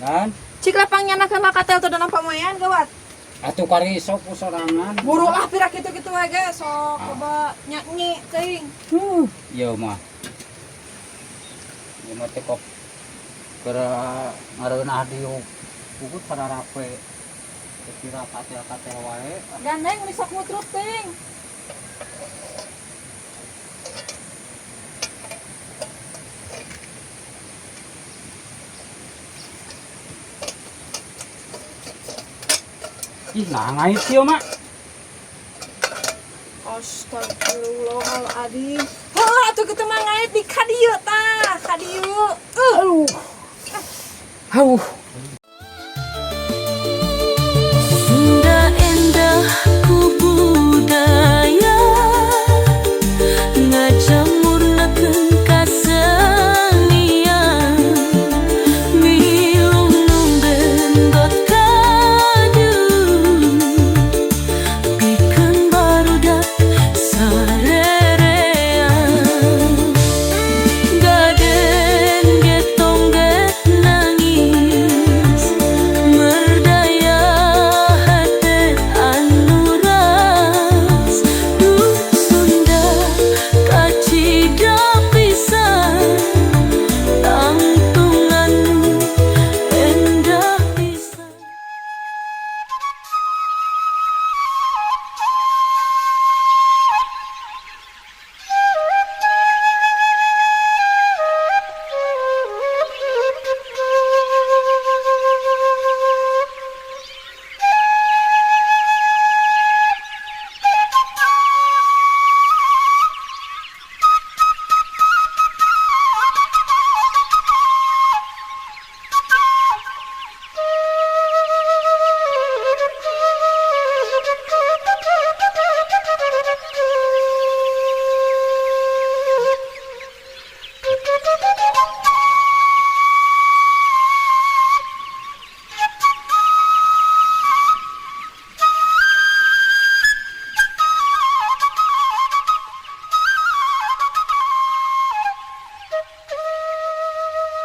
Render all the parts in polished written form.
Dan Cik lapang nyanakeun lah katel tuh dalam pamoyan gawat. Atuh kari sok ku sorangan. Buru lah pira kitu-kitu we ge sok coba nyanyi teuing. Ieu mah. Ieu mah teh kok keur ngareunah diuk pugut pararape. Kira katel-katel wae. Gandeng meni sok mutruk teuing. Ih, nah ngait ieu mah. Astagfirullahaladzim. Heuh atuh kitu mah ngait di ka dieu tah, ka dieu. Aduh. Aduh. Sunda endah ku budaya ngajamurnakeun kasenian milu nu gendot kadu pikeun barudak sarerean gaden getong get nangis merdaya hate anu ras duh Sunda kacida pisan tangtungan endah pisan.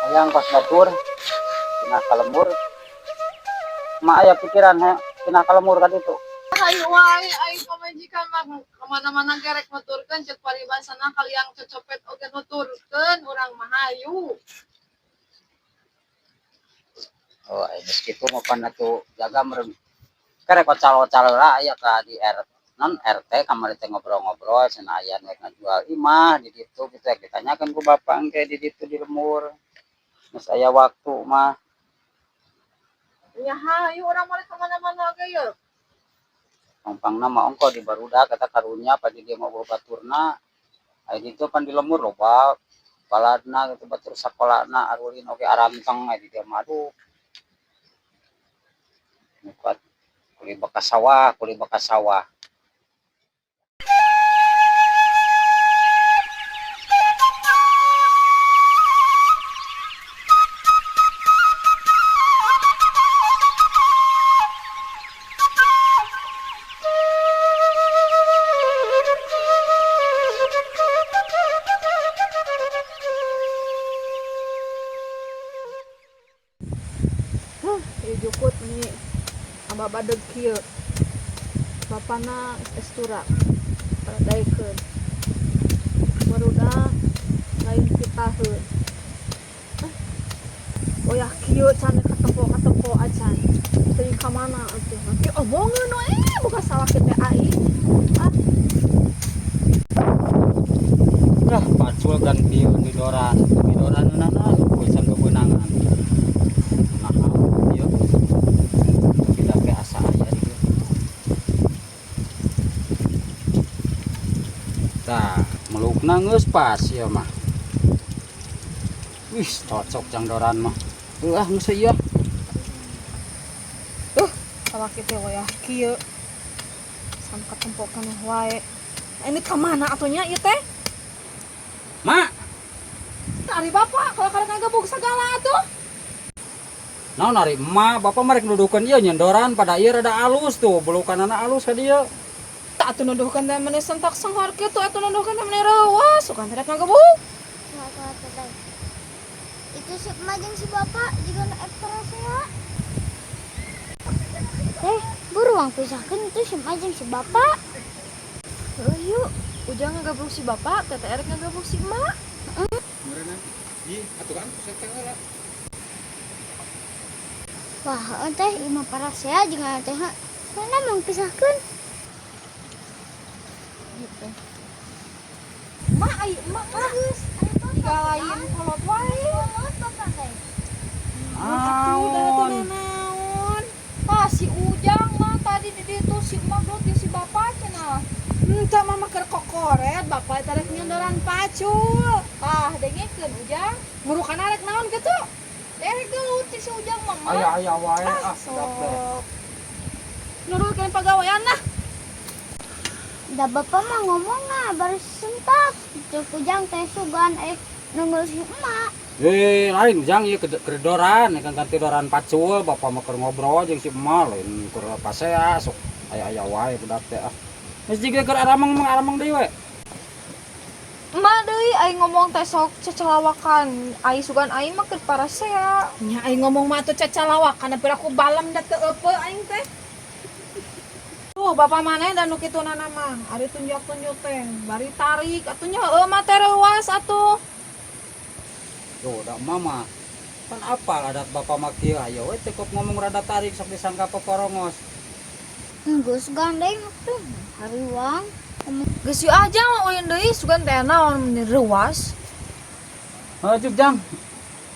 Hayang pas batur pindah ka lembur. Mak aya pikiran he pindah ka lembur ka ditu. Hayu wae aing pamajikan mah kemana-mana gerek nuturkeun ceuk paribasana kaliang cecopet oge nuturkeun urang mah hayu. Oh, geus kitu mah pan atuh jaga meureun. Kerek ocal-ocal lah aya ka di R non RT kamari teh ngobrol-ngobrol cenah aya nu rek ngajual imah di ditu kitu rek ditanyakeun ku bapak engke di ditu di lembur. Geus aya waktu mah. Nya hayu urang mah rek kemana-mana oge yeuh. Pangpangna mah ongkoh di barudak eta karunya pa di dieu mah eueuh baturna. Aya ditu pan di lembur loba baladna gitu batur sakolana arulin oge aranteng aya di dieu mah aduh. Mukat kuli bekas sawah, kuli bekas sawah. Huh, ieu jukut ni aba badeg kieu. Bapana estura daekeun. Barudak lain pitaheun. Oyah kieu can katempo-katempo acan. Teuing ka mana atuh. Nanti omongeun we boga salah kieu teh aing. Ah. Dah pacul ganti midoran. Midoran nana can bebenangan. Nah, ieu. Tidak ke asa aya di dieu. Tah, melukna geus pas ieu mah. Wih, cocok jang doran mah. Heuh ah geus ieu. Salah kieu teh wayah kieu. Sam katempokan wae. Nah, ini ka mana atuh nya ieu teh? Mak. Ari bapak kalau karek ngagebug sagala atuh. Naon ari emak, bapak mah rek nuduhkeun ieu nyendoran pada ieu rada alus tuh, belukanana alus ka dieu. Tah atuh nuduhkeun teh meni sentak senghor kitu atuh nuduhkeun teh meni reuwas, sugan teh rek ngagebug. Itu si emak jeung si bapak juga nu parasea. Teh, buruan pisahkeun itu si emak jeung si bapak. Heuh yuk, Ujang ngagabruk si bapak, teteh erek ngagabruk si emak. Meureunan. Ih, atuh kan saya heula. Wah, heueuh teh imah parasea jeung teh. Mana mang pisahkeun? Gitu. Mak ai emak mah geus jiga lain kolot wae. Kolot bapak teh. Atuh da teu naon. Tah si Ujang mah tadi di ditu si emak gelut jeung si bapak cenah. Henteu mama keur kokoret, bapak teh rek nyendoran pacul. Tah dengekeun Ujang, murukan rek naon kitu? Derek gelut si Ujang mah. Mak. Aya-aya wae ah, sedap deh. Sok. Nurutkeun pagawean lah. Da bapak mah ngomong ah baru sentak. Cek Ujang teh sugan nunggu si emak. Eh, lain Ujang ieu kedoran, kan ganti doran pacul, bapak mah keur ngobrol jeung si emak lain keur pasea sok aya-aya wae budak teh ah. Geus jiga keur arameng mah arameng deui we. Emak deui aing ngomong teh sok cecelawakan. Ai sugan aing mah keur parasea. Nya aing ngomong mah atuh cecelawakan tapi aku balem da teu eupeul aing teh. Tuh bapak maneh da nu kitu nana mah, ari tunjuk-tunjuk teh, bari tarik atuh nya heueuh mah teh reuas atuh. Tuh, da mama kan apal adat bapak mah kieu ayo we teu ngomong rada tarik sok disangka poporongos. Geus gandeng tuh hariwang. Geus yeuh aja mah ulin deui sugan teh naon mun reuas. Heuh cuk Jang.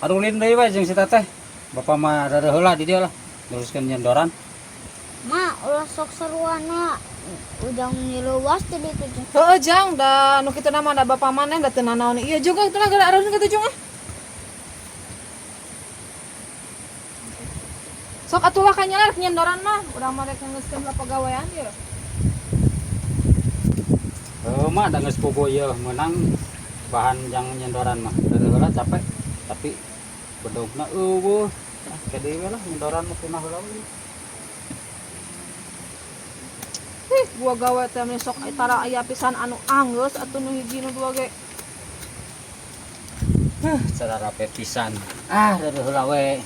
Arulin deui we jeung si teteh. Bapak mah rada heula di dieu lah. Teruskeun nyendoran. Ma, ulah sok seruana. Ujang nyiluas tadi itu jeung. Heueuh Jang, da nu kitu mah da bapak maneh da teu nanaon ieu juga kitu lah gara arulin kitu Jung ah. Sok atuh lah kanya rek nyendoran mah, urang mah rek ngeuskeun lah pagawean ieu. Heuh mah da geus puguh ieu meunang bahan jang nyendoran mah. Rada heula capek tapi bedogna eueuh. Ah, ke deui we lah nyendoran mah punah heula we. Ih, gua gawe teh meni sok tara aya pisan anu anggeus atuh nu hiji nu dua ge. Secara rapi pisan. Ah, rada heula we.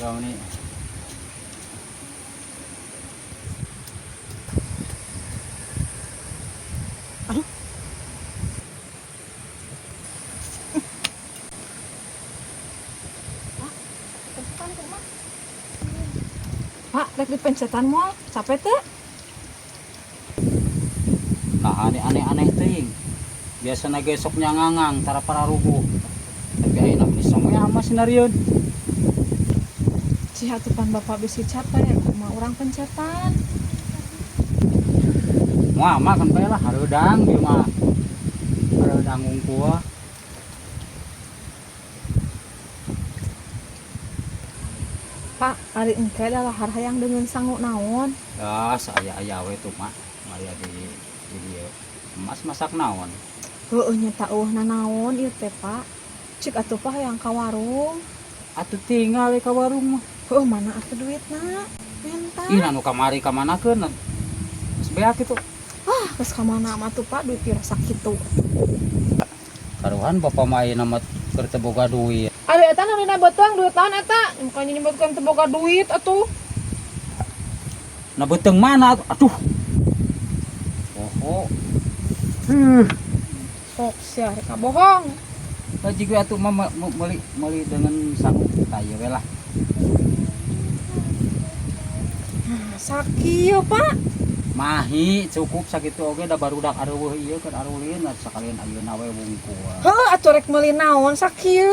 Jauh nih. Aduh. Pak, rek dipencetan moal, capek teu? Nah, aneh-aneh teuing. Biasana ge sok nyangangang tara pararuguh. Tapi ayeuna mah somoy ama sinarieun. Cih atuh pan bapak bisi capek, kumaha urang pencetan. Moal mah kan bae lah hareudang ieu mah. Hareudang ngungkul. Pak, ari engke dah hayang dengan sangu naon? Ah, saya-aya we tuh mah. Aya di dieu. Emas masak naon? Heueuh nya ta eueuh nanaon ieu teh, Pak. Cik atuh Pak hayang ka warung. Atuh tinggal we ka warung mah. Heueuh mana atuh duitna? Minta. Ih, anu kamari ka manakeun? Geus beak kitu. Ah, geus ka mana mah tuh Pak duit pira sakitu. Karuhan bapak mah ayeuna mah keur teu boga duit. Aduh eta nu dina beuteung duit naon eta? Makanya nyebutkeun teu boga duit atuh. Nah beuteung mana atuh? Aduh. Poho. Sok sia rek bohong. Lah jiga atuh mah meuli dengan sangu tah ieu we lah. Nah, sakieu Pak. Mahi cukup sakitu oge da barudak areuweuh ieu keur arulin sakalian ayeuna we wungkul. Heuh atuh rek meuli naon sakieu?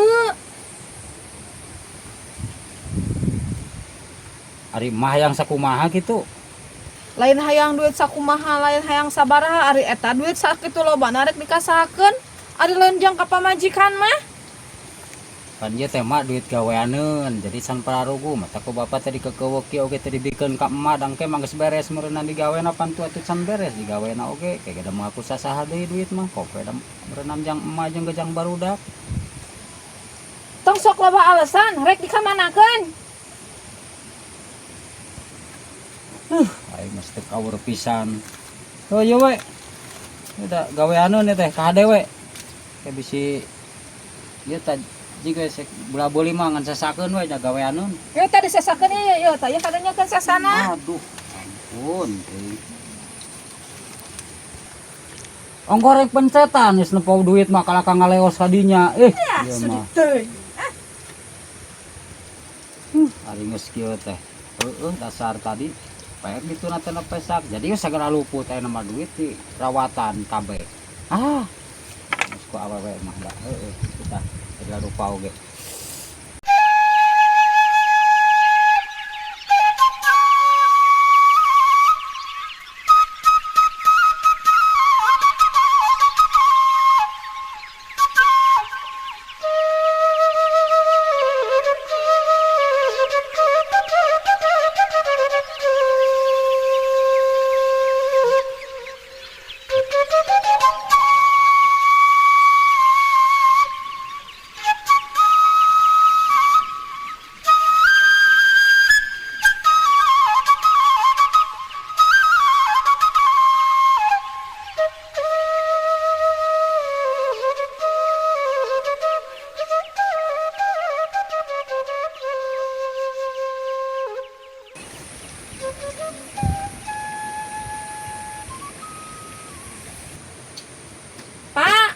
Ari mah yang sakumaha kitu. Lain hayang duit sakumaha, lain hayang sabaraha, ari eta duit sakitu lobana rek dikasakeun. Ari lain jang ka pamajikan mah. Pan ieu teh mah duit gaweaneun, jadi san pararugu mata ku bapak tadi kekeuweuk kieu oge teh dibikeun ka emak dangke mah geus beres meureunna digawena pan tu atuh can beres digawena oge kayak da mah aku sasaha deui duit mah kope da meureunna jang emak jeung gejang barudak. Tong sok loba alasan rek dikamanakeun. Aing mah teu kawur pisan. Oh ieu we. Udah gaweaneun teh ka hade we. Kayak bisi ieu teh Jika bola beuli mah ngan sesakeun we gaweaneun. Ieu tadi sesakeun ieu ieu tah ieu kadanya kan sesana. Aduh, ampun teuing. Ongko rek pencetan geus nempo duit mah kalaka ngaleos kadinya. Eh, Ya, ieu sudi mah. teuing. Ari geus kieu teh. Heueuh dasar tadi paek ditu na teh pesak. Jadi geus sagala luput aya nama duit di rawatan kabeh. Ah. Geus ku awewe mah da heueuh kita segala rupa oge. Pak,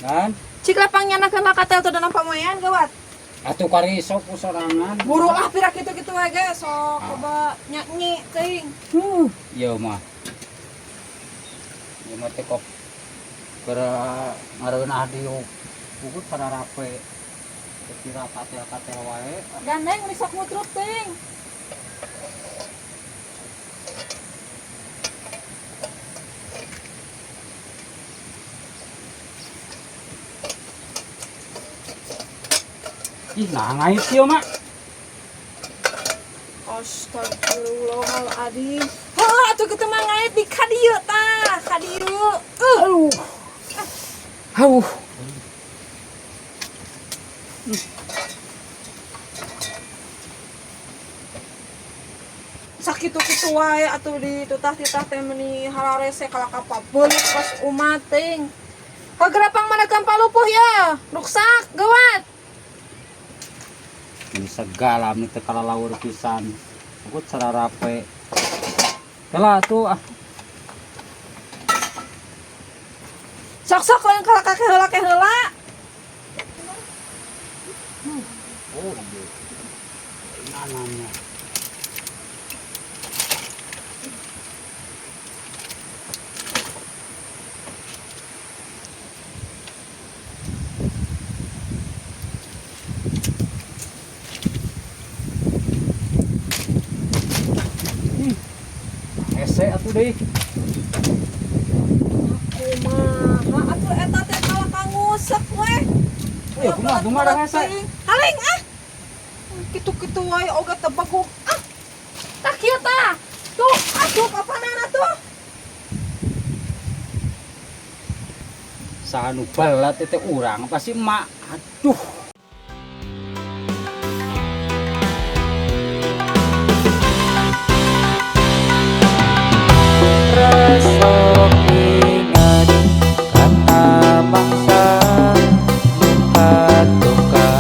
Kan? cik lapang nyanakeun lakatel teh dana pamoyan gawat. Atuh kari sok ku sorangan. Buru ah pira kitu-kitu wae ge sok coba nyanyi teuing. Ieu mah. Ieu mah teh kok keur ngareunah di pukut pararape. Kira katel-katel wae. Gandeng geus sok mutruk teuing. Ih, nah ngait ieu mah. Astagfirullahaladzim. Heuh atuh kitu mah ngait di ka dieu tah, ka dieu. Aduh. Aduh. Sakitu-kitu wae atuh di tutah-titah teh meuni hararese kalaka pabelit pas umat teuing. Hagerapang manakeun palupuh ya, ruksak gawat. Ini segala ini teh kalalaur pisan. Aku sararape. Kela tuh ah. Sok-sok lain kalaka heula ke heula. Oh, iya. Nanamnya. Hese atuh deui. Kumaha atuh eta teh kalaka ngusek weh. Eh, kumaha kumaha da hese? Haling ah. Kitu-kitu wae oge teu baguk. Ah. Tah kieu tah. Tuh, atuh kapanana tuh? Saha nu balat teh urang pasti emak. Aduh. Resep ingat kata bangsa duka-duka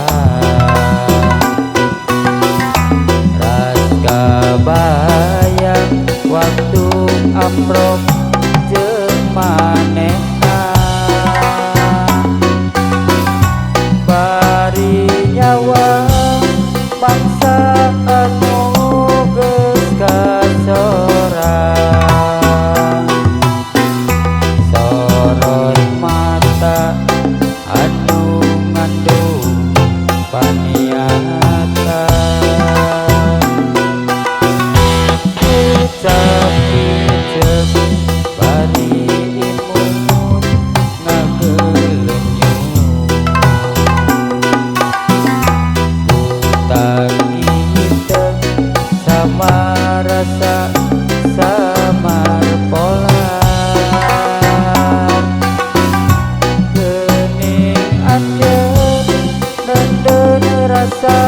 Ras kabayang waktu amprok jeung manehna bari nyawa bangsa anu geus kasorang sorot mata anu ngandung paniatan ucap icep bari imut ngagelenyut buta kita sama rasa samar pola gening anjeun nenden rasa.